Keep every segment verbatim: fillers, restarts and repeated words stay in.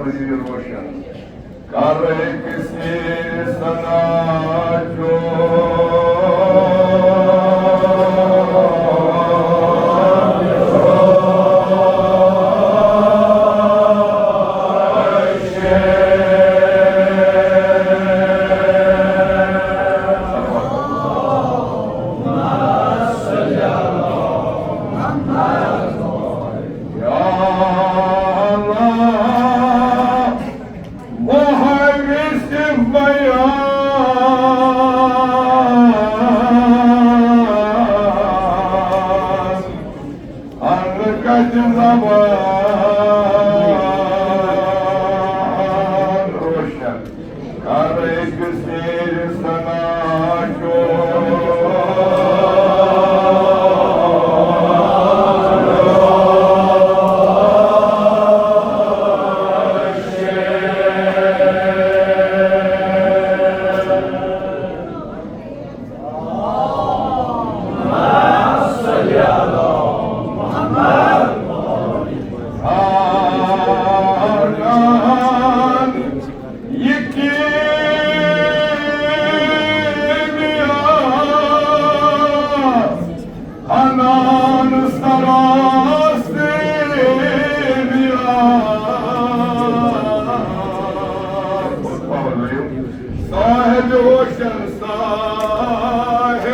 روشن۔ کر أکِس سیر ثنا چون۔ یا اللہ، محرف بیان، حقیقت زبان روشن۔ کر أکِس سیر ثنا چون۔ یہِ کیمیا حنان سراز کیمیا۔ صاحب روشن صاحب۔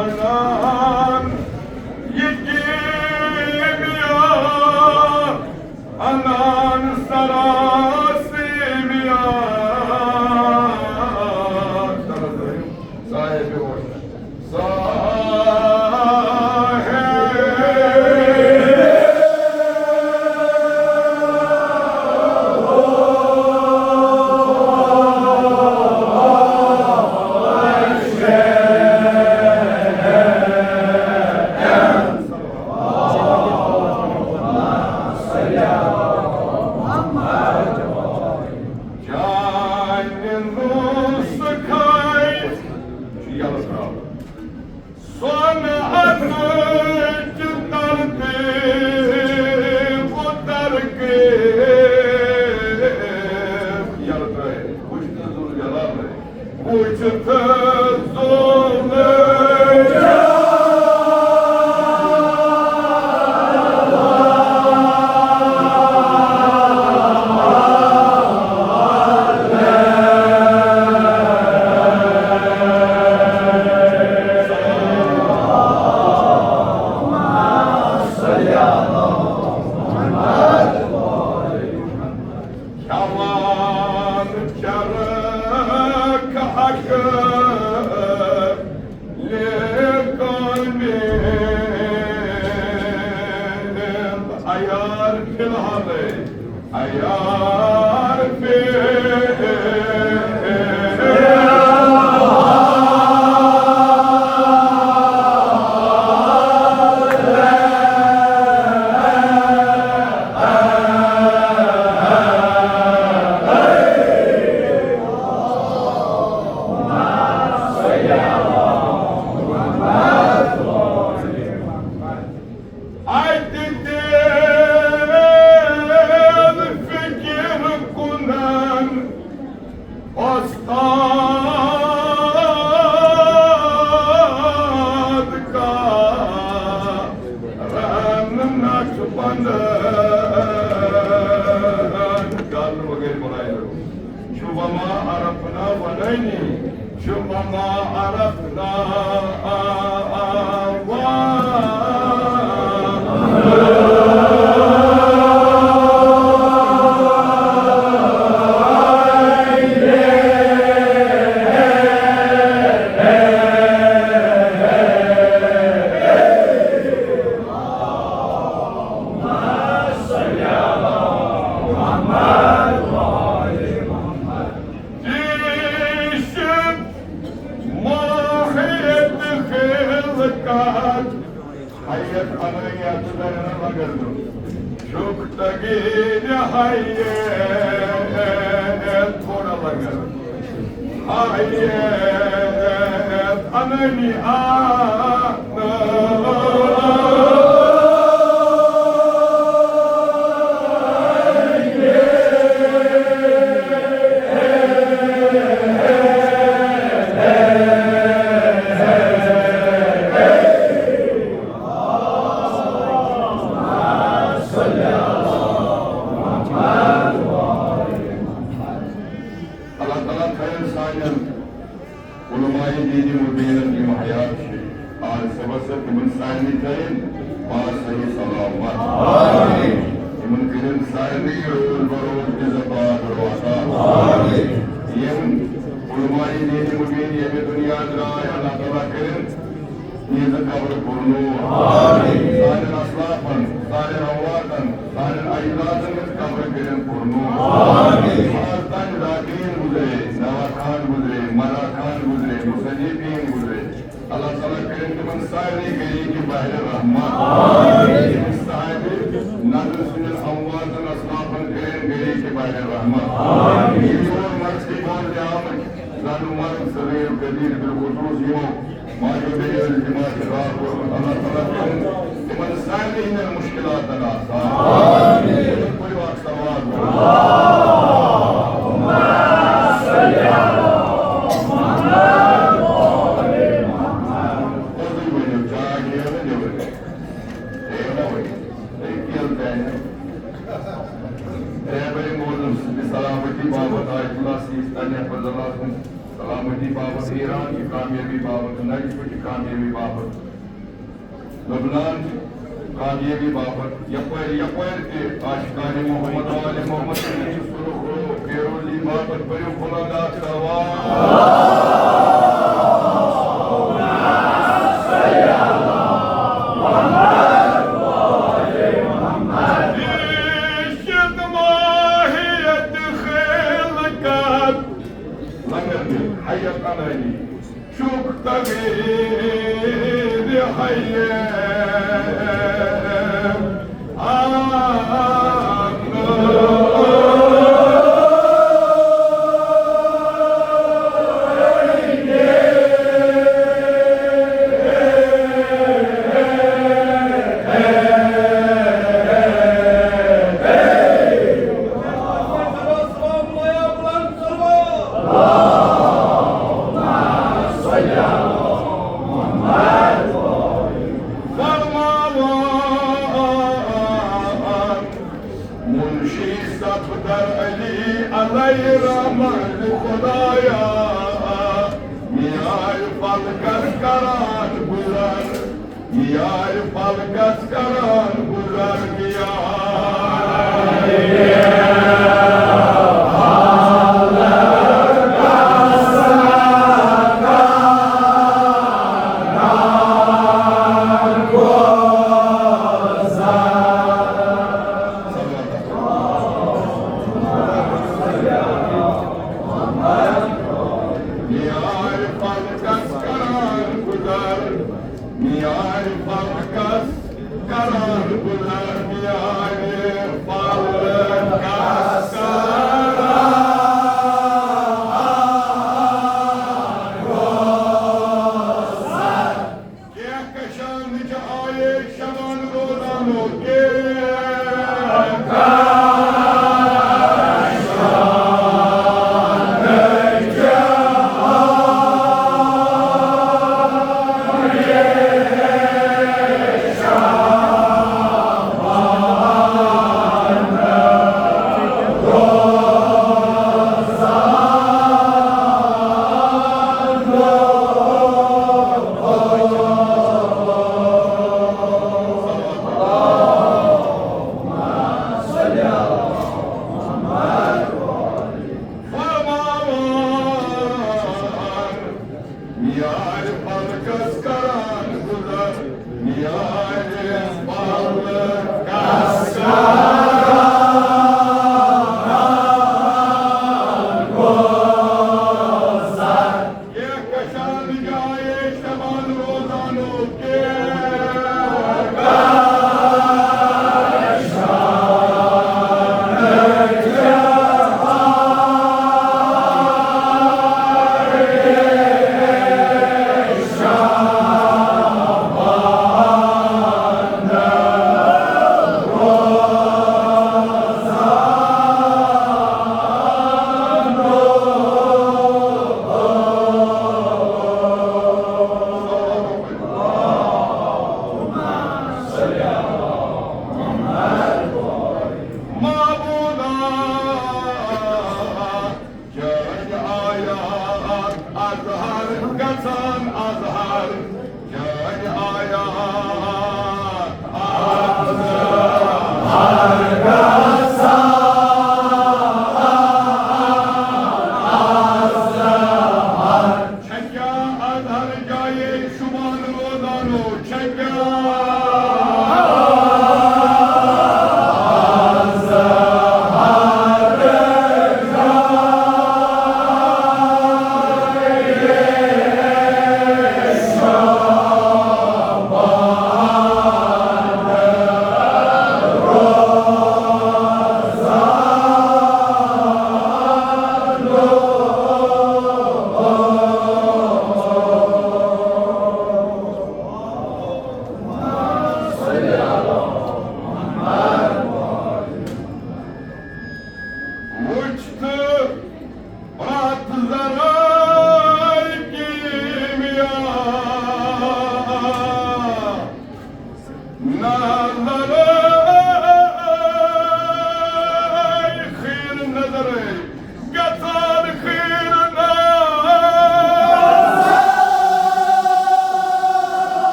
ژھانڈان یہِ کیمیا، انان سراز کیمیا۔ صاحب ہوش۔ صاحب۔ چانہِ نسخہٕ چھُ یَلہٕ ترٛاوُن۔ سۄنہٕ اَتھٕ چہِ ترتیب و ترکیب۔ یَلہٕ ترٛٲوِتھ وٕچھ نہٕ ذوالجلالٕے۔ وٕچھِتھ ظُلم۔ کھٮ۪وان چرکھ اکھ لیکن عیار فی الحال، عیار فی اتہِ دِل فِکِر کُنن۔ استاد کا رن نقش بند۔ گل وغیرہ بنائے۔ چھُ وما عرفنا ونانی۔ چھُ وما عرفنا۔ حیت انانیت زنانہ لگن۔ شوق تغیر حیت، تھوڑا لگن۔ حیت انانیت۔ اللہ تعالیٰ تھٲیِن سانٮ۪ن علماء دین مبینن یِم حیات چھِ، آز صبحس تِمن سارنٕے تھٲیِن پاس صحیح سلامت۔ یِمن کٔرِن سارنٕے روز بروز عزت آبرو عطا۔ یِم علماء دین مبین ییٚمہِ دُنیا درٛاے، اللہ تعالیٰ کٔرِن یِہٕنٛز قبر پُرنوٗر۔ سانٮ۪ن اسلافن، سانٮ۪ن امواتن، سانٮ۪ن اجدادن ہٕنٛز قبر کٔرِن پُرنوٗر۔ آز تام ذاکرین گُزرے، نوا خان گُزرے، ملا خان گُزرے، مصنفین گُزرے۔ اللہ تعالیٰ کٔرِن تِمن سارنٕے گرِ کہِ بحرِ رحمت۔ یِم صاحبِ نظر سٕنٛدٮ۪ن امواتن اسلافن کٔرِن گرِ کہِ بحرِ رحمت۔ یِم یور مرثی بوزنہِ آمٕتۍ، زن عمر صغیر کبیر بالخصوص یِمو ماجو بیٚنیو جماعت خاص کوٚرمُت، اللہ تعالیٰ کٔرِن تِمن سارنٕے ہٕنٛدٮ۪ن مُشکِلاتن آسان۔ آمین۔ پٔرِو اکھ صلوات۔ پوٚزُے ؤنِو، چاے چیٚیِو نہٕ نیٚبرٕ کَنہِ۔ چیٚیِو نا وۄنۍ۔ تُہۍ کیٛاہ زانِو؟ اے بڑے معظم سٕنٛدِ سلامتی باپتھ آیت اللہ سیستانی حفظ اللہ سٕنٛز سلامتی باپتھ، ایران چہِ کامیٲبی باپتھ، نجف چہِ کامیٲبی باپتھ، لبنان چہِ کامیٲبی باپتھ، یپٲرۍ یپٲرۍ تہِ عاشقانِ محمد و آلِ محمد سٕنٛدِ سُلوک و پیروزی باپتھ پٔرِو بُلند صلوات۔ عشق ماہیت خلقت لنگر دِل حیت انٲنی۔ شوق تغیر حیت۔ فرماوان منشی صفدر علی علیہ رحمت خدایا، میان فلکس کران گزر، میان فلکس کران گزر، میان میانہِ فلکس کران گُزر، میانہِ فلکس کران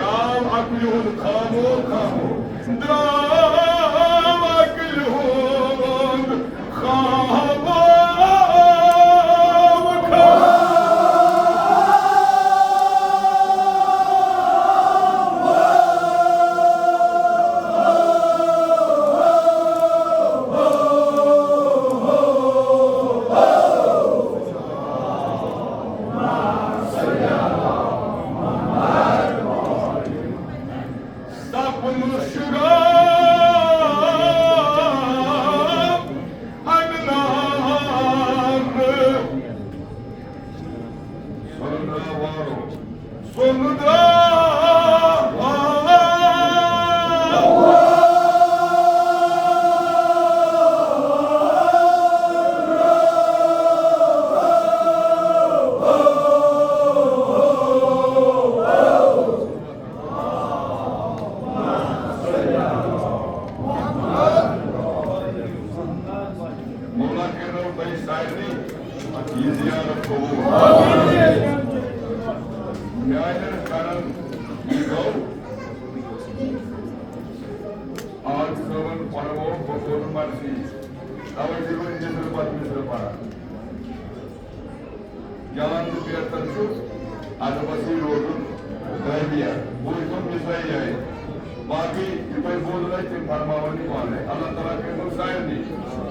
درٛاو عقلہِ ہُنٛد خامو خامو، درٛاو عقلہِ ہُنٛد خامو خامو۔ سپنہٕ شُرا اَنناونہٕ۔ سۄنہٕ درٛاو وارو، سۄنہٕ درٛاو وارو۔ مولا کٔرِنو تۄہہِ سارنٕے یہِ زیارت قبوٗل۔ میٛانٮ۪ن کَنَن یہِ گوٚو، آز صٲبَن پَرو بہٕ کوٚر مرضی، تَوَے چھُس بہٕ مِصرٕ پَتہٕ مِصرٕ پَران۔ جان تہٕ بہتر چھُ ادبس سۭتۍ روزُن تربیت۔ بوٗزتھم نسٲیی آیہِ۔ باقٕے یہِ تۄہہِ بوزُن آسہِ، تِم فرماوَن یہِ پانَے۔ اللہ تعالیٰ کٔرِنو سارنٕے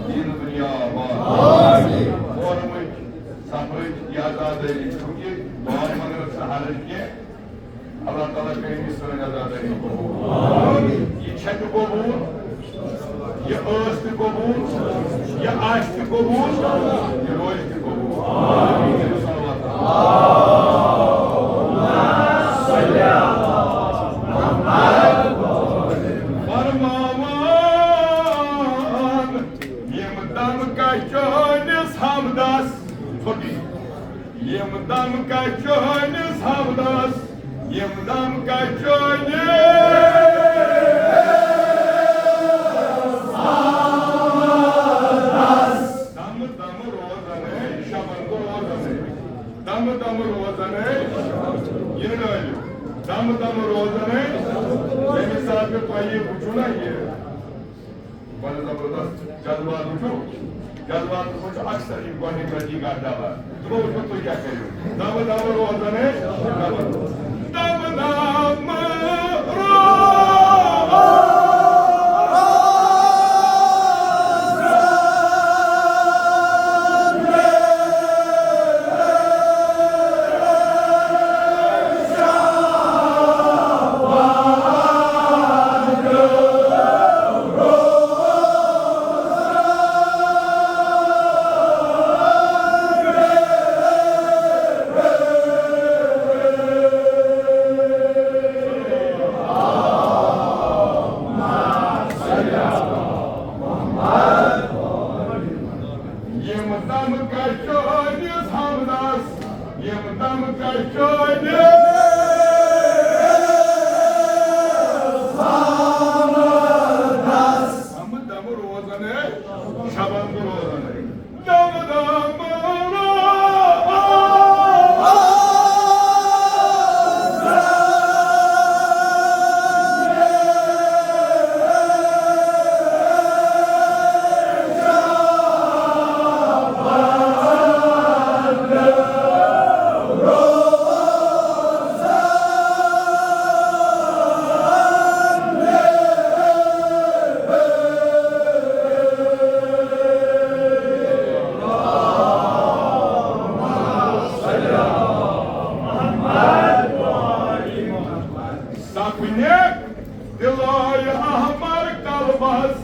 دیٖن دُنیا آباد۔ فورمٕچ، سفرٕچ یہِ عزادٲری، چوٗنٛکہِ بار مگر سہارٕچ کینٛہہ۔ اللہ تعالیٰ کٔرِنۍ یہِ سٲنۍ عزادٲری قبوٗل۔ یہِ چھےٚ تہِ قبوٗل، یہِ ٲس تہِ قبوٗل، یہِ آسہِ تہِ قبوٗل، یہِ روزِ تہِ قبوٗل۔ صلوات۔ فرماوان یِم دم کش چٲنِس حمدس، ژھۄٹٕے۔ یِم دم کش چٲنِس حمدس، یِم دم کش چٲنِس حمدس۔ دم دم روزنے، شبن گو روزنے۔ دم دم روزنے، یہِ نٲلِو۔ دم دم روزنے، ییٚمہِ ساتہٕ تۄہہِ وٕچھِو نا یہِ بڑٕ زبردست جذبات وٕچھِو۔ جذباتس منٛز چھُ اکثر یہِ گۄڈٕنِچ لٹہِ یہِ گاڈ ڈالان۔ تِمو وٕچھو تُہۍ کیٛاہ کٔرِو۔ دمہٕ دمہٕ روزن ہے، دمہٕ دمہٕ روزن۔ یِم دم کشٲنِس حمدس، یِم دم کشٲنِس حمدس۔ دم دم روزن ہے، شبن روزن ہے۔ دم دم روزن۔ سپنک دلائے احمر قلبس،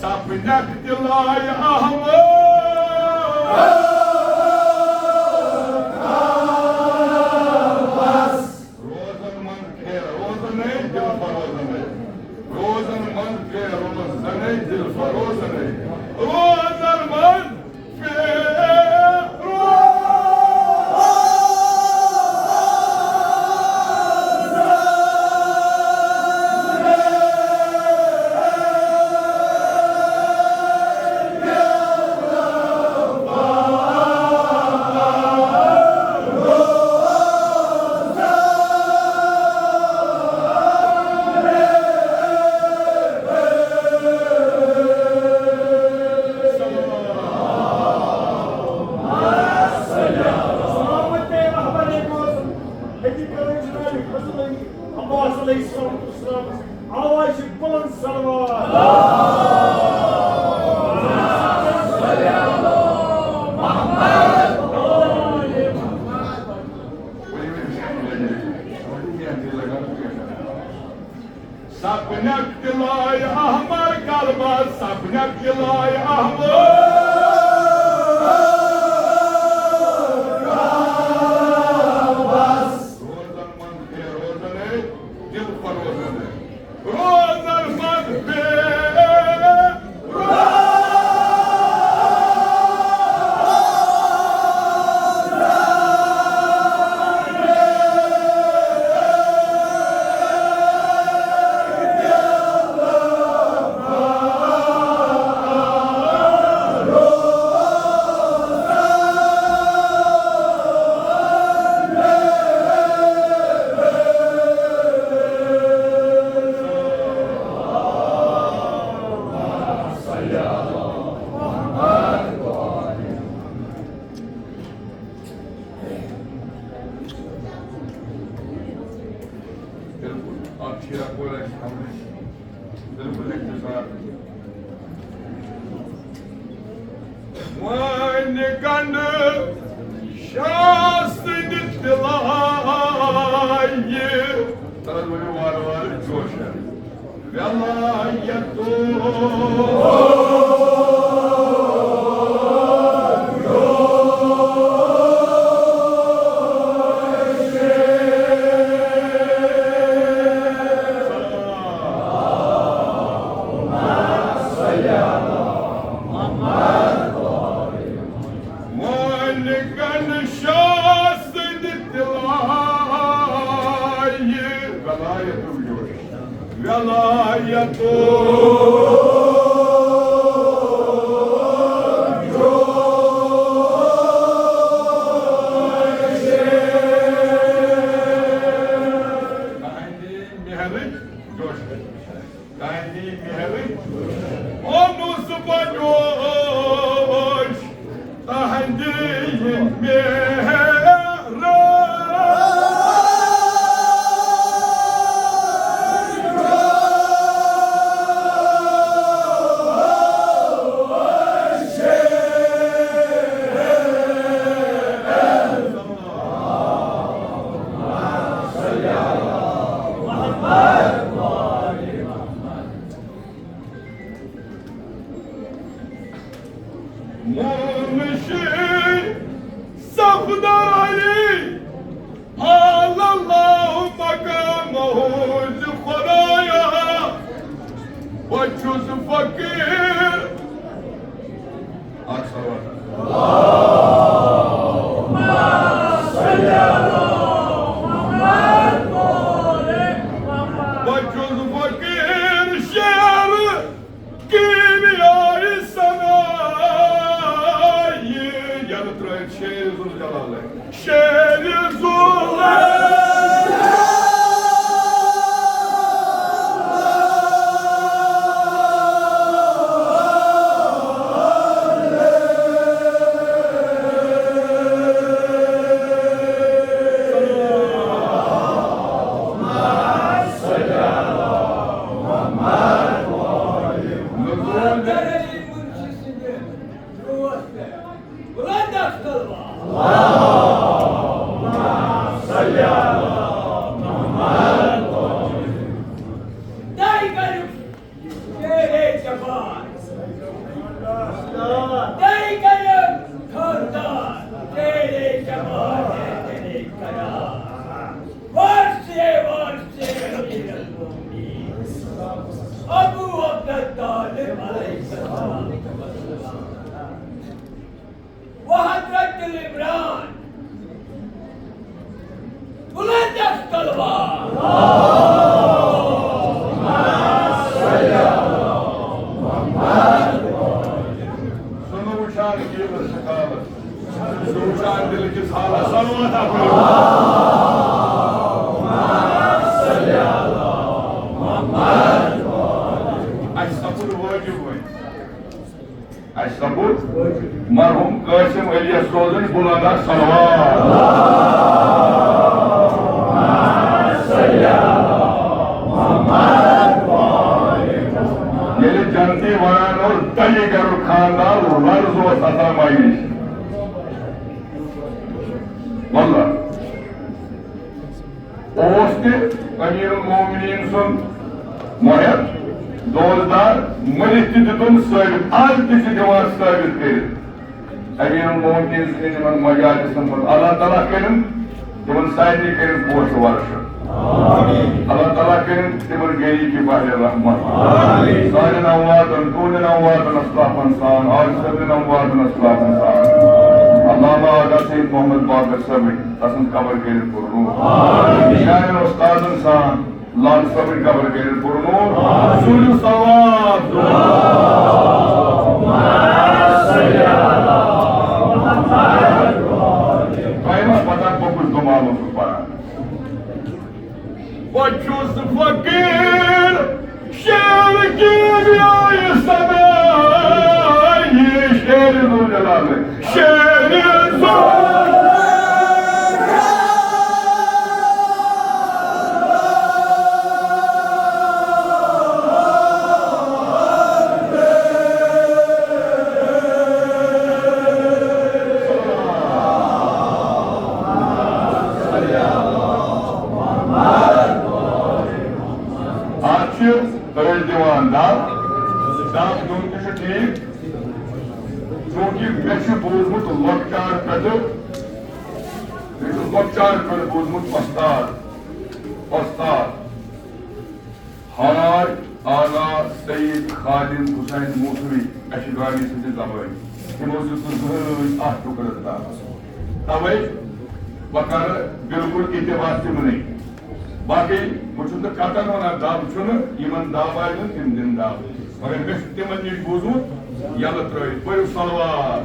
سپنک دلائے احمر قلبس۔ روزن منٛز فیروزنے دل فروزنے۔ روزن منٛز فیروزنے دل فروزنے۔ روزن منٛز فیروز۔ علیہ الصلوۃ والسلام، آواز بلند صلوات۔ سپنک تلائے احمر قلبس، سپنک تلائے احمر۔ روزن منٛز بے روزن ہے، دل فروزن ہے۔ روزن منٛز بے بالکل، اکھ شیرا کوٚر اَسہِ حملہٕ۔ بالکل اختصار۔ وۄنۍ گنڈٕ شاہ سٕنٛدِ تِلایہِ۔ تَلہٕ ؤلِو وارٕ وارٕ جوشن۔ ولایتُک وۄنۍ گنڈٕ شاہ سٕنٛدِ تِلایہِ۔ ولایتُک جوش۔ ولایتُک جوش۔ تہنٛدِ مہرٕچ جوش۔ تہنٛدِ مہرٕچ اوٚنُس بہٕ جوش، تہنٛدِ مہرٕ۔ مونشی صفدر علی، اعلی اللہ مقامہ، زِ خدایا، بہٕ چھُس فقیٖر۔ اکھ صلوات۔ بہٕ چھُس فقیٖر شیر کیمیائی صنایع، یلہٕ ترٲوِتھ شیر ذوالجلال۔ شیر ذوالجلال۔ تَے کٔرِو شیرے جبار۔ تَے کٔرِو خاندار۔ شیرے جبار، شیرے قرار۔ وارثے، وارثے امیر المومنین۔ ابو عبدالطالب علیہ السلام۔ و حضرت عمران بلند است الوا۔ سُہ نہٕ وٕچھان دِلس حالس، سُہ وٕچھان دِلہٕ کِس حالس۔ صلوات اکھ پٔرِو۔ اَسہِ سپُد وٲجِب وۄنۍ۔ اَسہِ سپُد مرحوم قاسم علیَس سوزٕنۍ بُلند اکھ صلوات۔ تَمہِ گرُک خاندار لرزوس عطا مایہِ نِش۔ واللہ۔ اوس تہِ امیر المومنین سُنٛد محب، دوستدار، مٔرِتھ تہِ دِتُن ثٲبت، آز تہِ چھِ دِوان ثٲبت کٔرِتھ۔ امیر المومنین سٕنٛدٮ۪ن یِمن مجالسن منٛز اللہ تعالیٰ کٔرِن تِمن سارنٕے کٔرِن پوشہٕ ورشہٕ۔ اللہ تعالیٰ کٔرِن تِمن گرِکی بحرِ رحمت۔ سانٮ۪ن امواتن، تُہنٛدٮ۪ن امواتن اسلافن سان، حاجی صٲبنٮ۪ن امواتن اسلافن سان۔ علامہ آغا سید محمد باقر صٲبٕنۍ، تسٕنٛز قبر کٔرِن پُرنوٗر۔ میانٮ۪ن استادن سان، لال صٲبٕنۍ قبر کٔرِن پُرنوٗر۔ سوٗزِو ثواب۔ تۄہہِ ما پتہ بہٕ کُس دُمال اوسُس پران؟ بہٕ چھُس فقیٖر، شعر کیٖمیایہِ سمے، یہِ شعر ذوالجلال، شعر ذوالجلال۔ اَتھ چھِ أڑۍ دِوان دَب، دَب دیُن تہِ چھُ ٹھیٖک، چوٗنٛکہِ مےٚ چھُ بوٗزمُت لۄکچار پٮ۪ٹھٕ، مےٚ چھُ لۄکچار پٮ۪ٹھٕ بوٗزمُت وۄستاد، وۄستاد۔ ہاے آغا سید خالد حسین موسوی اشگانی سٕنٛدِ زمٲنۍ، تِمو دیُت نہٕ زٕہٕنۍ اَتھ ٹُکرَس دَب۔ تَوَے بہٕ کَرٕ بِلکُل اِتِباع تِمنٕے۔ باقٕے بہٕ چھُس نہٕ قطعاً وَنان دَب چھُنہٕ، یِمَن دَب آسہِ دیُن، تِم دِن دَب۔ مگر مےٚ چھُ تِمَن نِش بوٗزمُت، یَلہٕ ترٛٲوِتھ پٔرِو صلوات۔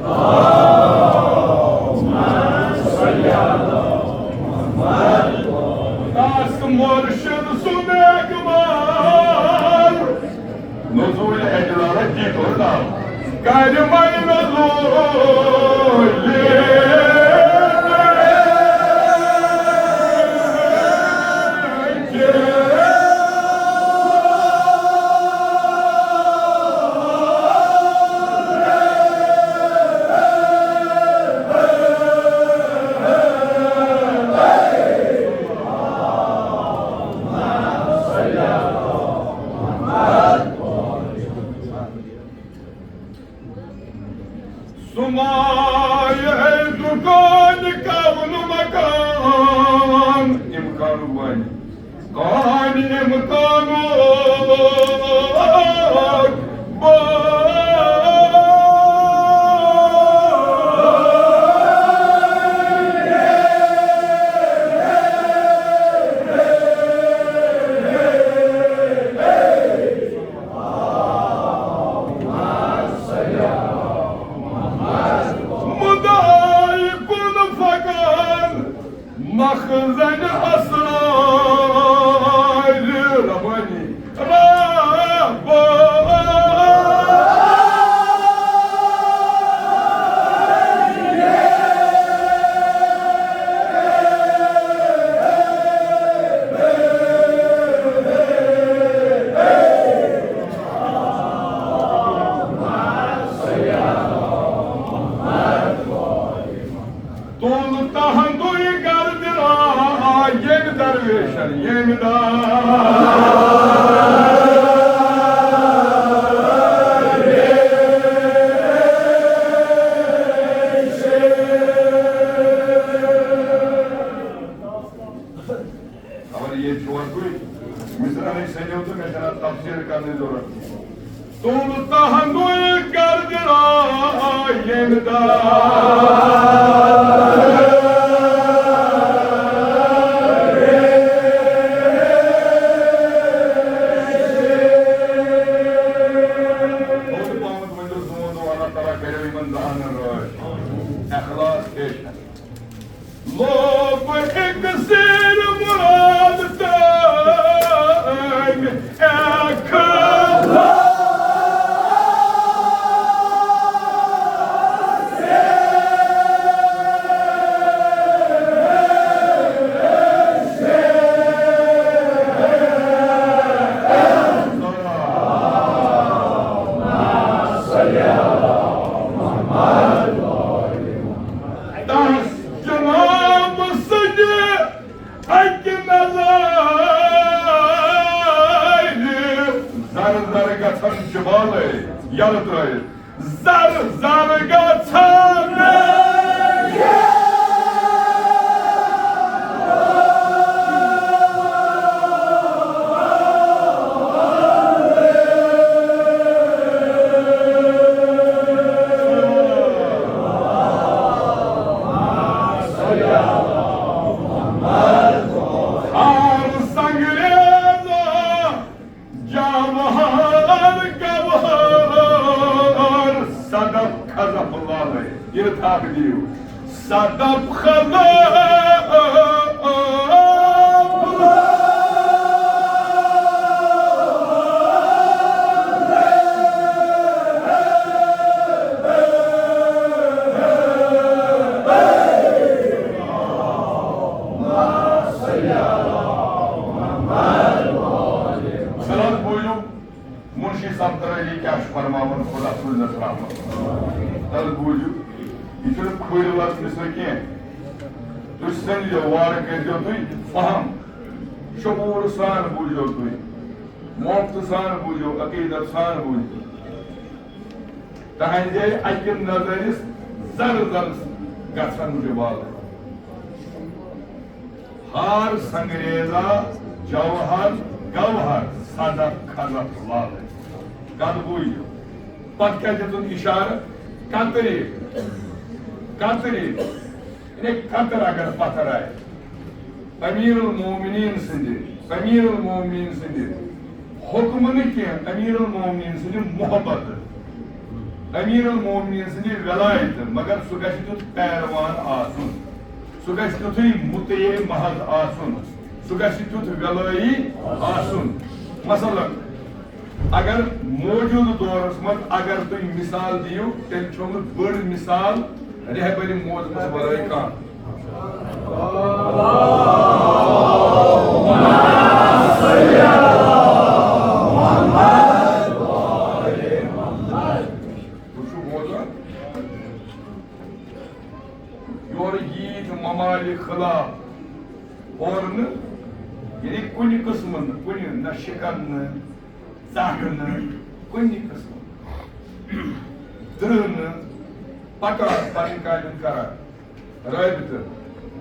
تَس مُرشِد سُنٛد اقبال، نزول اجلال جی تو نام۔ کر من نزول۔ سُمایہِ دُکان کَونہٕ مکان، اِمکانُک بٲنی۔ کانہِ اِمکانُک بٲنی۔ مُدعای کُن فغان، مخزن اسرار ربانی، ربانی۔ تُل تہنٛدُے گردِ راے ییٚمہِ درویشن، ییٚمہِ درویشن۔ خبر ییٚتہِ چھُوا تُہۍ؟ مِثالٕے سٔنِو تہٕ مےٚ چھَنہٕ اَتھ تفسیٖر کرنٕچ ضروٗرت کینٛہہ۔ تُل تہنٛدُے گردِ راے ییٚمہِ درویشن۔ تھوٚد پہمتھ ؤنِو سون دُعا، اللہ تعالیٰ کٔرِو یِمن دَہَن رٲچھ۔ اخلاص پیش کرنہٕ۔ لوٚب اِکسِر مُراد تٔمۍ اخلاص۔ یلہٕ ترٲوِتھ۔ زر زر گژھان۔ ہر سنگریزا جواہر گوہر صدف خزف لالے، یہِ تھپھ دِیِو۔ صدف خزف۔ سلام بوٗزِو۔ منشی صفدر علی کیٛاہ چھُ فرماوان، خدا سوٗزنَس رحمت۔ تَلہٕ بوٗزِو، یہِ چھُنہٕ کھُرۍ وَژنہِ سۭتۍ کینٛہہ۔ تُہۍ سٔنزیو، وارٕ کٔرۍزیو تُہۍ فہم، شعوٗر سان بوٗزِو تُہۍ، موقتہٕ سان بوٗزِو، عقیٖدت سان بوٗزِو۔ تہنٛدے اکہِ نظرِ زر زر گژھن جوال۔ ہار سنگریزا جوہر گوہر صدف خزف لال۔ کتھ گوٚو یہِ؟ پتہٕ کیٛاہ دِتُن اشارٕ؟ کترِ، کترِ۔ یعنی کتر اگر پتھر آسہِ، امیر المومنین سٕنٛدِ، امیر المومنین سٕنٛدِ حکمہٕ نہٕ کینٛہہ، امیر المومنین سٕنٛدِ محبت، امیر المومنین سٕنٛدِ ولایت، مگر سُہ گژھِ تیُتھ پیروان آسُن، سُہ گژھِ تیُتھُے مطیع محض آسُن، سُہ گژھِ تیُتھ ولٲیی آسُن۔ مثلاً، اگر موجودٕ دورس منٛز اگر تُہۍ مثال دِیِو، تیٚلہِ چھُو نہٕ بٔڑ مثال رہبرِ معظمس ورٲے کانٛہہ۔ تُہۍ چھِو بوزان؟ یورٕ ییٖتۍ ممالِک خلاف اورٕ نہٕ، یعنی کُنہِ قٕسمہٕ نہٕ، کُنہِ نہ شِکن نہٕ، ژاہنہٕ کُنہِ قٕسمہٕ، درٛہنہٕ، پکان پنٕنۍ کامٮ۪ن کران۔ رٲبطہٕ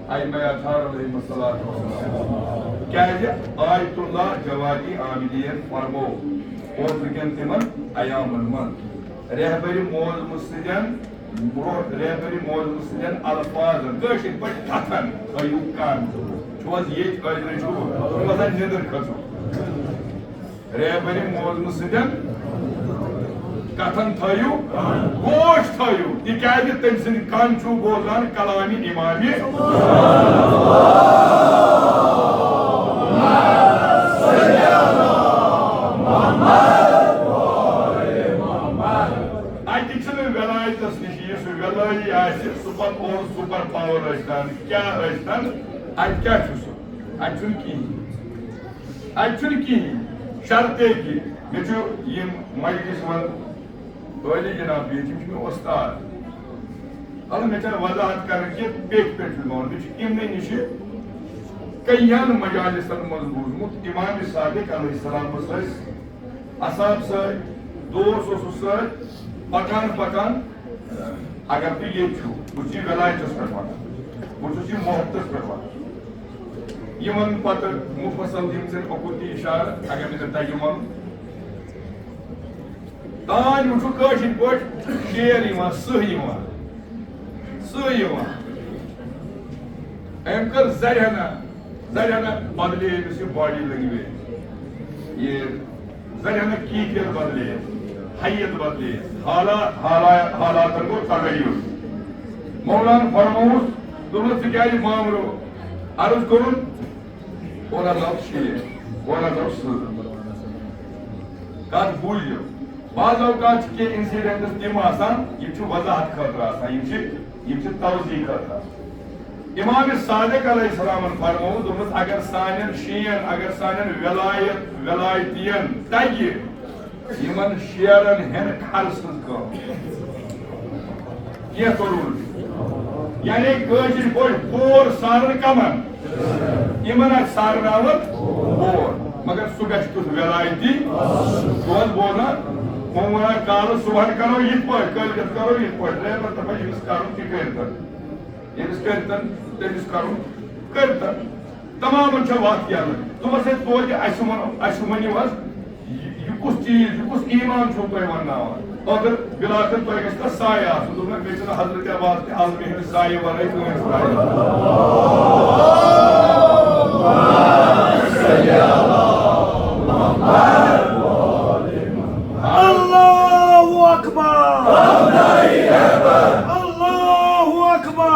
ائمہ اطہار علیہم الصلوۃ والسلام۔ کیازِ آیت اللہ جوادی عاملین فرمو اوس وٕنکٮ۪ن تِمن ایامن منٛز رہبرِ معظمہٕ سٕنٛدٮ۪ن، رہبرِ معظمہٕ سٕنٛدٮ۪ن الفاظن، کٲشِر پٲٹھۍ کتھن تھٲیِو کن۔ چھُو حظ ییٚتہِ؟ أزۍ نَے چھُو، چھُو آسان نیٚدٕر کھٔژمٕژ۔ رہبرِ معظمہٕ سٕنٛدٮ۪ن کتھن تھٲیِو، گوش تھٲیِو، تِکیازِ تٔمۍ سٕنٛدۍ کن چھُو بوزان کلامِ امامِ۔ اتہِ چھِنہٕ ولایتس نِش، یُس ولٲیی آسہِ، سُہ پتہٕ اورٕ سپر پاور ٲسۍ تن، کیٛاہ ٲسۍ تن، اتہِ کیٛاہ چھُ سُہ؟ اتہِ چھُنہٕ کِہیٖنۍ۔ اتہِ چھُنہٕ کِہیٖنۍ۔ شرطے کہِ مےٚ چھُ یِم مجلس منٛز عٲلی جناب بِہِتھ، یِم چھِ مےٚ وۄستاد۔ الہٕ مےٚ چھَنہٕ وضاحت کرٕنۍ کہِ پیٚٹھۍ پیٚٹھۍ چھُ مےٚ وَنُن۔ مےٚ چھُ یِمنٕے نِشہِ کئیَن مجالسن منٛز بوٗزمُت، امام صادق علیہ السلامس ٲسۍ اصحاب سۭتۍ، دوس اوسُس سۭتۍ، پکان پکان اگر تُہۍ ییٚتہِ چھِو، بہٕ چھُس یہِ ولایتس پٮ۪ٹھ ونان، بہٕ چھُس یہِ محبتس پٮ۪ٹھ ونان۔ یِمن پتہٕ مفصل یِم زن اوکُن تہِ اشارٕ، اگر مےٚ تۄہہِ تَگہِ وَنُن۔ تانۍ وٕچھِو کٲشِر پٲٹھۍ شعر یِوان، سٕہہ یِوان، سٕہہ یِوان۔ أمۍ کٔر زرہنا، زرہنا بدلے أمِس یہِ body language۔ یہِ زرہنا کیفیت بدلے، حیت بدلے، حالا-، حالا-، حالاتن گوٚو تغیر۔ مولانا فرمووُس، دوٚپنَس، "ژٕ کیٛازِ مامرو؟" عرض کوٚرُن، بولا لاو شیر، بولا لاو سٕہہ۔ کتھ بوٗزِو۔ بعض اوقات چھِ کینٛہہ incidents تِم آسان، یِم چھِ وضاحت خٲطرٕ آسان، یِم چھِ، یِم چھِ توضیح خٲطرٕ آسان۔ امام صادق علیہ السلامن فرموو، دوٚپمُت، اگر سانٮ۪ن شین، اگر سانٮ۪ن ولایت، ولایتین تگہِ یِمن شیرن ہٮ۪ن کھر سٕنٛز کٲم۔ کینٛہہ کوٚروٕ نہٕ۔ یعنی کٲشِر پٲٹھۍ بور سارن کمن؟ یِمن آسہِ سارناوان بور۔ مگر سُہ گژھِ تیُتھ ولایتی۔ چھُو حظ بوزان؟ وۄنۍ وَنان کالہٕ صُبحن کَرو یِتھ پٲٹھۍ، کٲلۍکٮ۪تھ کَرو یِتھ پٲٹھۍ، ڈرایور دَپان ییٚمِس کَرُن تہِ کٔرۍتَن، ییٚمِس کٔرۍتَن تٔمِس کَرُن کٔرۍتَن۔ تَمامَن چھےٚ وَتھ یَلہٕ۔ دوٚپمَس ہے توتہِ اَسہِ وَنو، اَسہِ ؤنِو حظ، یہِ، یہِ کُس چیٖز، یہِ کُس ایٖمان چھُو تۄہہِ وَنناوان؟ ٲخٕر بِلٲخٕر تۄہہِ گژھِ تَتھ سایہِ آسُن۔ دوٚپُن ہے مےٚ چھُنہٕ حضرت عباس تہِ الہٕ، مےٚ ہیٚمِس سایہِ وَرٲے کٕہٕنۍ سایہِ۔ اللہ اکبر، اللہ اکبر۔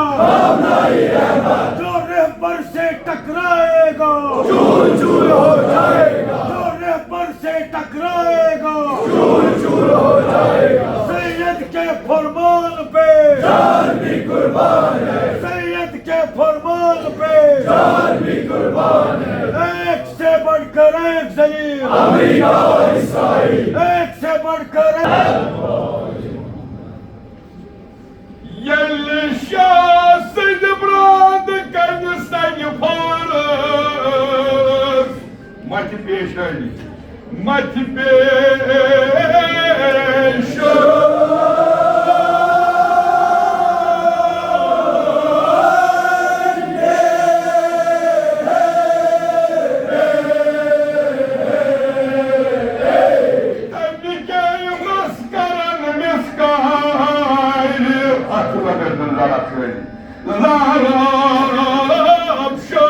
جو رہبر سے ٹکرائے گا، چور چور ہو جائے گا۔ جو رہبر سے ٹکرائے گا، چور چور ہو جائے گا۔ سید کے فرمان پہ جان بھی قربان ہے، سید کے فرمان پہ جان بھی قربان ہے۔ ایک سے بڑھ کر ایک ذلیل، امریکہ اور اسرائیل۔ ایک سے بڑھ کر ایک۔ ییٚلہِ شاہ سٕنٛدِ برٛانٛدٕ کنہِ سنہِ فارس، متہِ پیشٲنی، متہِ پیشٲنی۔ تَمہِ گٔے مَس کرن مِس کارِ۔ اَتھ چھُ لگٲوِتھ زَرٕ اَتھ سۭتۍ۔ زَرٕ اَفشان۔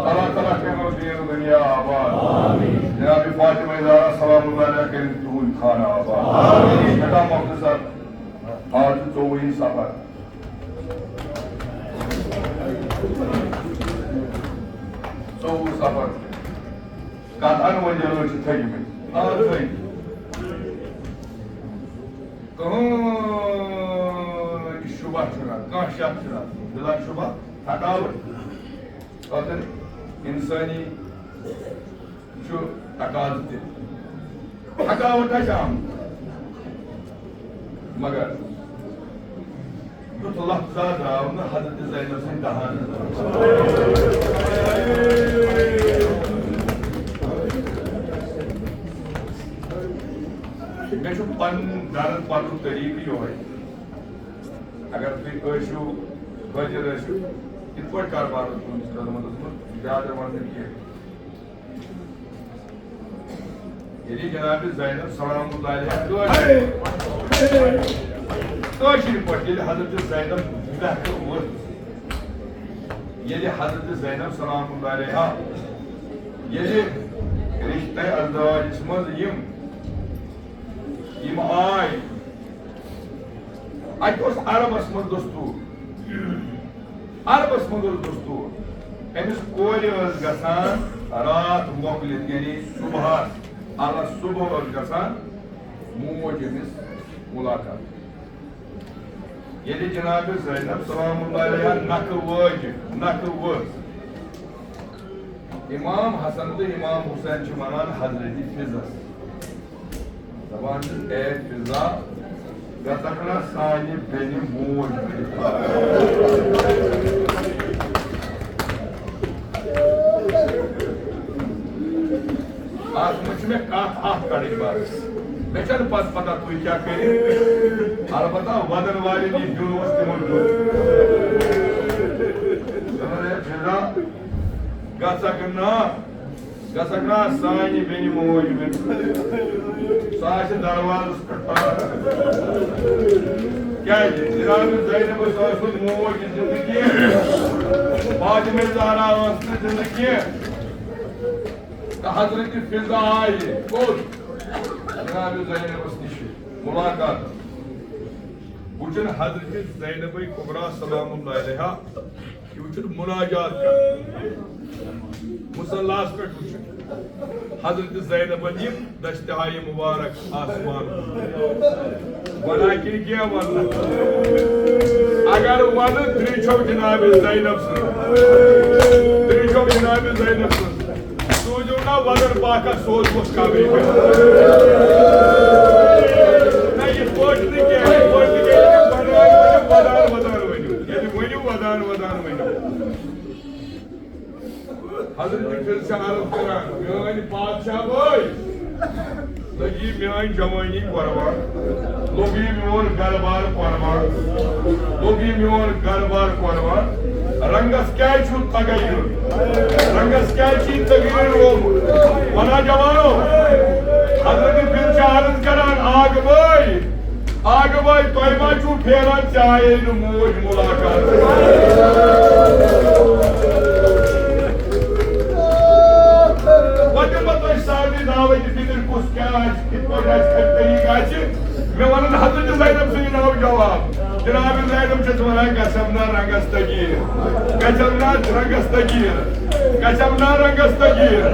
اللہ تعالیٰ کٔرِنو دیٖن دُنیا آباد۔ جناب فاطمہ زہرا سلام اللہ علیہا کٔرِن تُہُنٛد خانہ آباد۔ سٮ۪ٹھاہ مۄختصر، آز چھُ ژوٚوُہِم صفر۔ ژوٚوُہ صفر۔ کتھ انوٲنۍ چھِ تھٔجمٕتۍ۔ آ، تھٔج۔ کٕہٕنۍ شُبہ چھُنہٕ اَتھ، کانٛہہ شک چھُنہٕ اَتھ۔ بِلا شُبہ تھکاوٹ، خٲطرٕ اِنسٲنی چھُ تقاضہٕ تہِ۔ تھکاوٹ آسہِ آمٕژ، مگر یُتھ لفظا درٛاو نہٕ حضرت زینب سٕنٛدِ دہانہٕ۔ مےٚ چھُ پنُن درد پَنُن طریٖقہٕ یِہوٚے۔ اگر تُہۍ ٲسِو، حٲضِر ٲسِو، یِتھ پٲٹھۍ کاربار اوس تُہٕنٛدِس خدمتس منٛز، زیادٕ وَنہٕ نہٕ کینٛہہ۔ ییٚلہِ جناب زینب سلام اللہ علیہا کٲشِر، کٲشِر پٲٹھۍ ییٚلہِ حضرت زینب لٮ۪کھٕ ؤژھ، ییٚلہِ حضرت زینب سلام اللہ علیہا، ییٚلہِ رشتہ ازدواجس منٛز یِم، یِم آے، اَتہِ اوس عربس منٛز دستور، عربس منٛز اوس دستور، أمِس کورِ ٲس گژھان راتھ مۄکلِتھ، یعنی صبحس، علی صبح ٲس گژھان موج أمِس ملاقات۔ ییٚلہِ جناب زینب سلام اللہ علیہا نکھٕ وٲج، نکھٕ وٲژ، امام حسن تہٕ امام حسین چھِ ونان حضرت فضس، دپان چھِس، اے فضا، گژھکھ نا سانہِ بیٚنہِ موج بٔنِتھ؟ اتھ منٛز چھِ مےٚ کتھ اکھ کڑٕنۍ بس۔ مےٚ چھَنہٕ پتہٕ پتہ تُہۍ کیٛاہ کٔرِو۔ البتہ ودن والٮ۪ن یہِ دیُن اوس تِمن دیُن۔ دوٚپُن، ہے فضا، گژھکھ نا، گژھکھ نا سانہِ بیٚنہِ موج بٔنِتھ۔ سۄ آسہِ دروازس پٮ۪ٹھ پران۔ کیٛازِ؟ جناب زینب ٲس نہٕ موج زندٕ کینٛہہ۔ فاطمہ زہرا ٲس نہٕ زندٕ کینٛہہ۔ تہٕ حضرت فضا آیہِ کوٚت؟ جناب زینبس نِش ملاقات۔ وٕچھُن حضرت زینب کبریٰ سلام اللہ علیہا، یہِ وٕچھُن مناجات کران۔ مصلاہس پٮ۪ٹھ وٕچھُن حضرت زینبن یِم دستہٕ ہایہِ مبارک آسمان کُن۔ وَنان کِنہٕ کینٛہہ وَننہٕ؟ اگر وَنہٕ، تیٚلہِ چھو جناب زینب سٕنٛز، تیٚلہِ چھو جناب زینب سٕنٛز۔ ودان پاکا سوز اوس قبرِ پٮ۪ٹھ۔ نہ، یِتھ پٲٹھۍ نہٕ کینٛہہ، یِتھ پٲٹھۍ نہٕ کینٛہہ، ییٚلہِ ودان ؤنِو، ودان ودان ؤنِو، ییٚلہِ ؤنِو، ودان ودان ؤنِو۔ حضرت پھر چھِ عرض کران، میٲنۍ بادشاہ بٲے، لٔگی میٲنۍ جوٲنی قۄربان، لوٚگی میون گرٕ بار قۄربان، لوٚگی میون گرٕ بار قۄربان۔ رنگس کیازِ چھُ تغیر؟ رنگس کیازِ چھُ تغیر رومُت؟ ونا جوانو، حضرت پھر چھِ عرض کران، آگہٕ بٲے، آگہٕ بٲے، تۄہہِ ما چھُو پھیران، ژےٚ آیے نہٕ موج ملاقات؟ وۄنۍ دِمہٕ بہٕ تۄہہِ سارنٕے دعوت فطر کُس کیٛاہ آسہِ، کِتھ پٲٹھۍ آسہِ، کَمہِ طریٖقہٕ آسہِ۔ مےٚ وَنَن حضرت زینب سٕنٛدِ ناوٕ جواب۔ جناب زینب چھَس وَنان، گژھم نا رنگس تغیر، گژھم نا رنگس تغیر، گژھم نا رنگس تغیر۔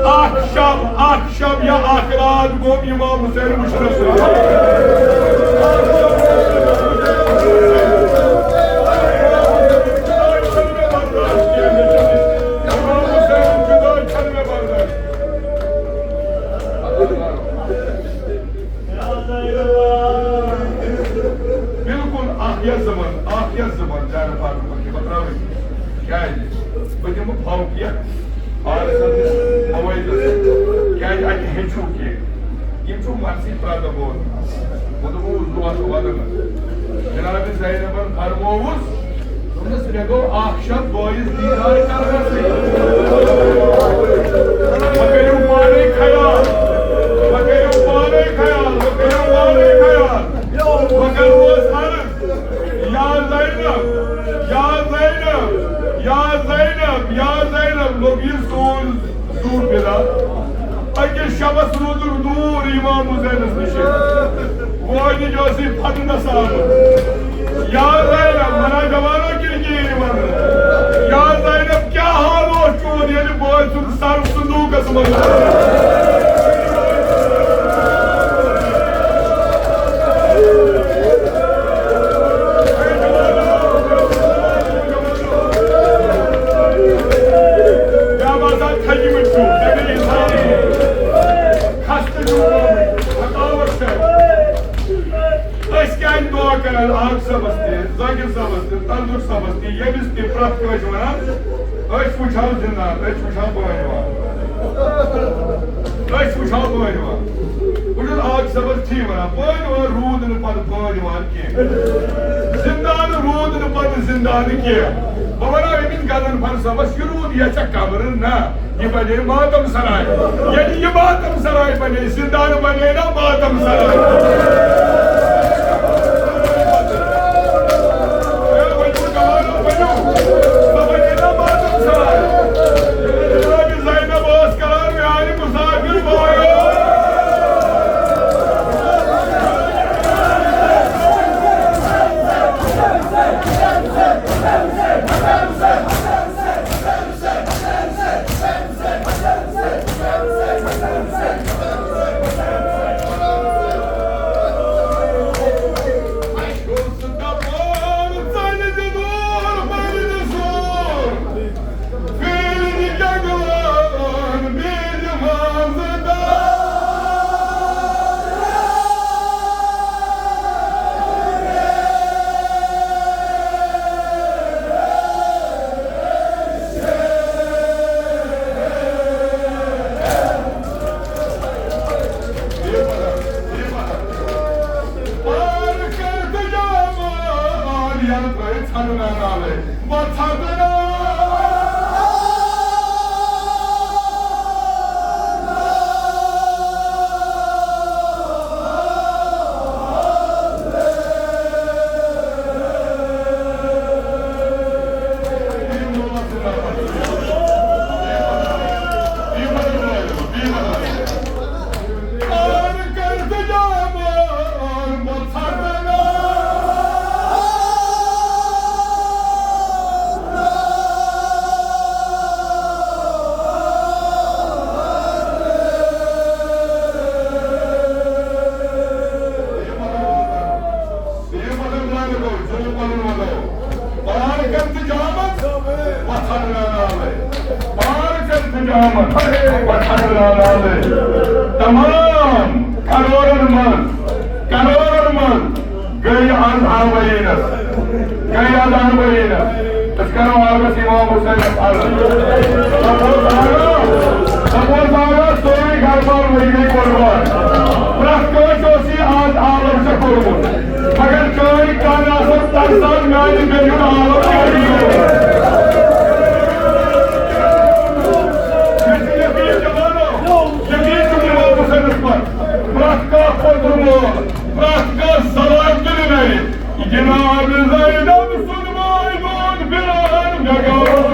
اکھ شب، اکھ شب یا اکھ رات گوٚو امام حسین وٕچھنَس سۭتۍ۔ امام حسین جُدا چھَنہٕ مےٚ برداش۔ بالکل اکھ یا زٕ بند، اکھ یا زٕ بند زیادٕ پرنہٕ پتہٕ چھِ پتہٕ ترٛاوٕنۍ۔ کیٛازِ؟ بہٕ دِمہٕ فوقیت آر ایس ایس مویدس۔ کیٛازِ؟ اتہِ ہیٚچھِو کینٛہہ۔ یِم چھِو مرثی پردٕ بوزان۔ بہٕ دَپہو اردو اتھ ودنس۔ جناب زینبن فرمووُس، دوٚپنَس، مےٚ گوٚو اکھ شب بٲیِس دیٖدار کرنَسٕے۔ وۄنۍ کٔرِو پانے خیال، وۄنۍ کٔرِو پانے خیال، وۄنۍ کٔرِو پانے خیال۔ وۄنۍ کرو أسۍ عرض، یا زینب، یا زینب، یا زینب، یا زینب، لوٚگ یہِ سون زُو بِلال۔ أکِس شبس روٗدُکھ دوٗر امام حسینس نِش۔ وٲنِج ٲسٕے پھٹنس آمٕژ۔ یا زینب، ونا جوانو کِنہٕ کِہیٖنۍ ونہٕ؟ یا زینب، کیٛاہ حال اوس چون، ییٚلہِ بٲے سُنٛد سر صندوٗقس منٛز اوس؟ کیٛاہ باسان، تھٔکِمٕتۍ چھِو؟ تَمہِ حسابہٕ خستہٕ چھِو گٔمٕتۍ، تھکاوٹ چھےٚ۔ أسۍ کیٛازِ دعا کران آغہٕ صٲبس تہِ، ذاکر صٲبس تہِ، تنظور صٲبس تہِ، ییٚمِس تہِ پرٛٮ۪تھ کٲنٛسہِ ونان، أسۍ وٕچھو زِندان، أسۍ وٕچھو پہلوان۔ أسۍ وٕچھو پہلوان۔ بہٕ چھُس آغہٕ صٲبس تہِ ونان، پہلوان روٗد نہٕ پتہٕ پہلوان کینٛہہ۔ زِندان روٗد نہٕ پتہٕ زِندان کینٛہہ۔ بہٕ ونہٕ أمِس غضنفر صٲبس، یہِ روٗد یژھِ قبرٕ نہ۔ یہِ بنے ماتم سرائے۔ ییٚلہِ یہِ ماتم سرائے بنے، زندان بنے نا ماتم سرائے۔ اے ؤنِو جوانو، ؤنِو۔ سۄ بنے نا ماتم سرائے۔ ییٚلہِ جناب زینب ٲس کران، میانہِ مسافر بایو۔ تمام کروڑن منٛز، کروڑن منٛز گٔے آز آوٲیینس، گٔے آز آوٲیینس۔ أسۍ کرو آزس امام حسینس عرض۔ سپوز آگا، سپوز آگا، سورُے گرٕ بار ؤری گٔے قربان۔ پرٛٮ۪تھ کٲنٛسہِ اوس یہِ آز آلو ژےٚ کوٚرمُت۔ مگر چٲنۍ کَن آسَن تَمہِ ساتہٕ میٛانہِ بیٚنہِ ہُنٛد آلو کیٛازِ یوت۔ مےٚ چھُ یقیٖن جوانو، یقیٖن چھُ امام حسینس پٮ۪ٹھ۔ پرٛٮ۪تھ کانٛہہ پوٚتُر مول، پرٛٮ۪تھ کانٛہہ زنان تُلہِ نَرِ۔ جناب زینب سُنٛد مٲلۍ دود پھِران مےٚ گوٚو۔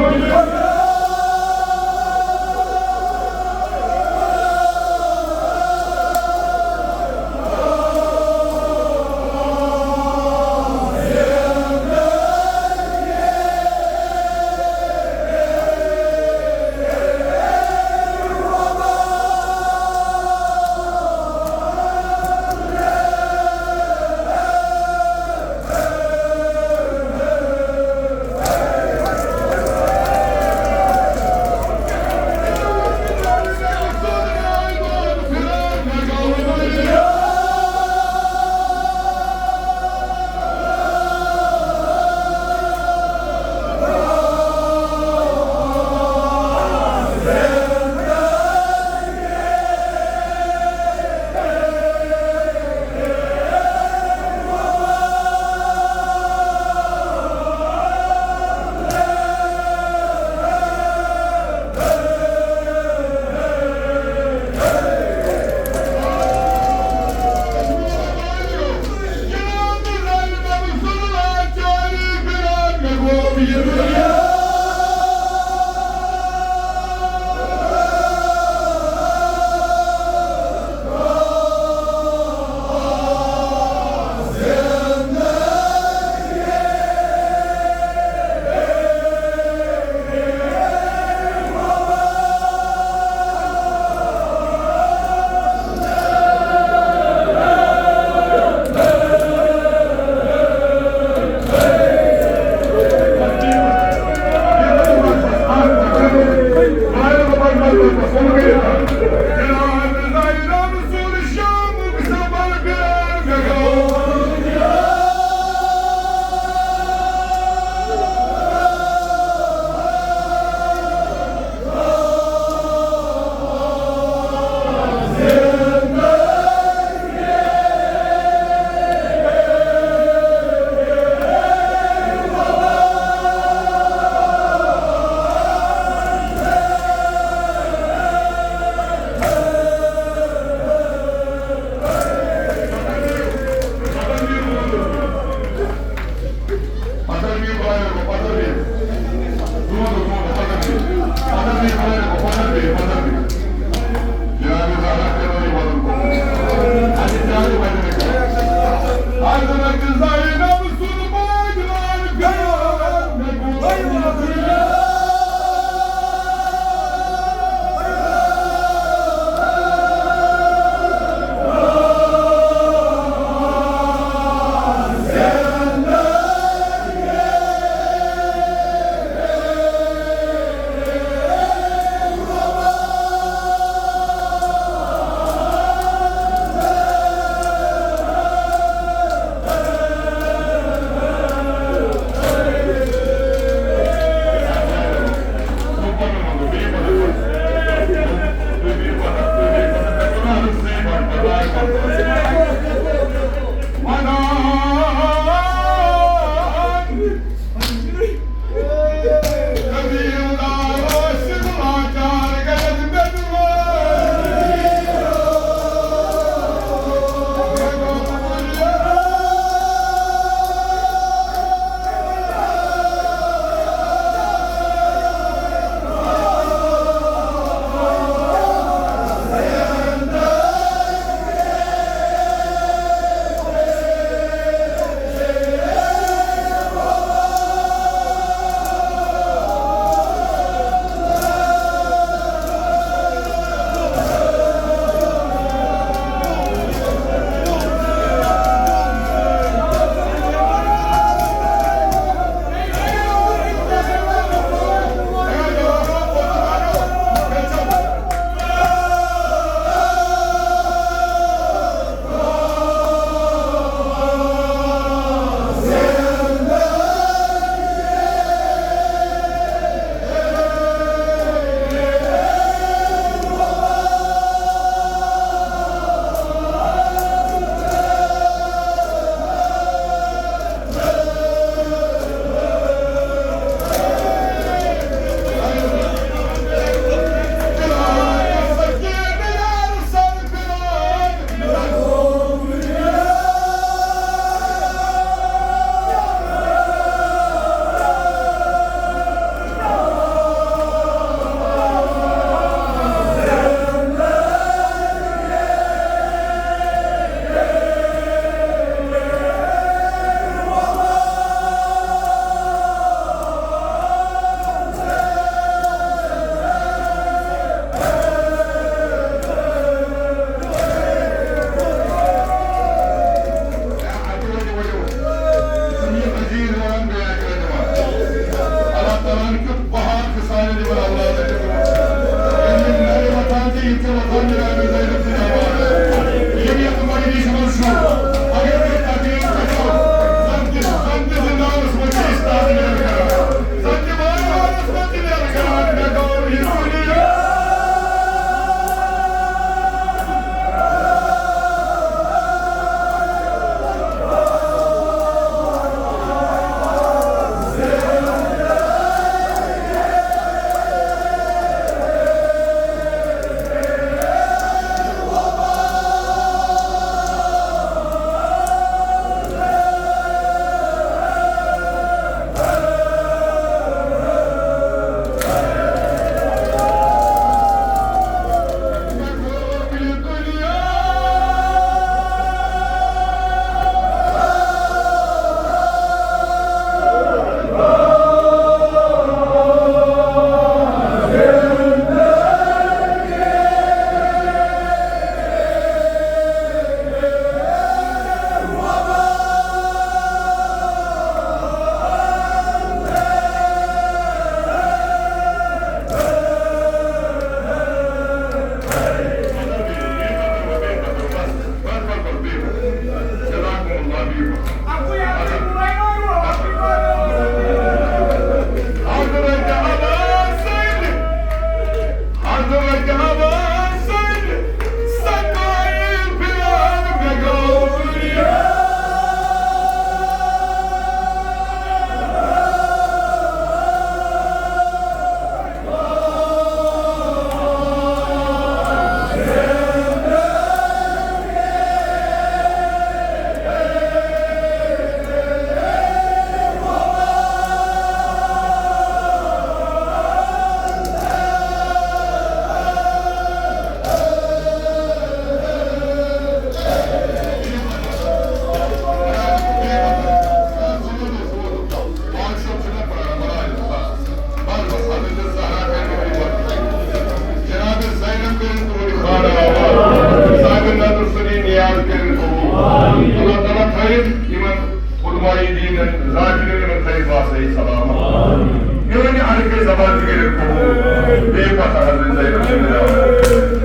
بیٚیہِ پَتہٕ حضرت زینب چھِ مےٚ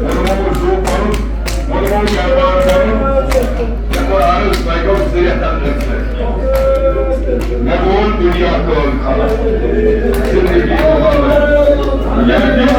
ووٚنمُت، زُو پَنُن، ووٚنمُت، کاروبار کَرُن۔ مےٚ کوٚر عرض، تۄہہِ گوٚو زٕ رٮ۪تھ اَتھ أتھۍ سۭتۍ۔ مےٚ ووٚن، دُنیا کٲم خلق، زندگی مُبارک۔ ییٚلہِ تہِ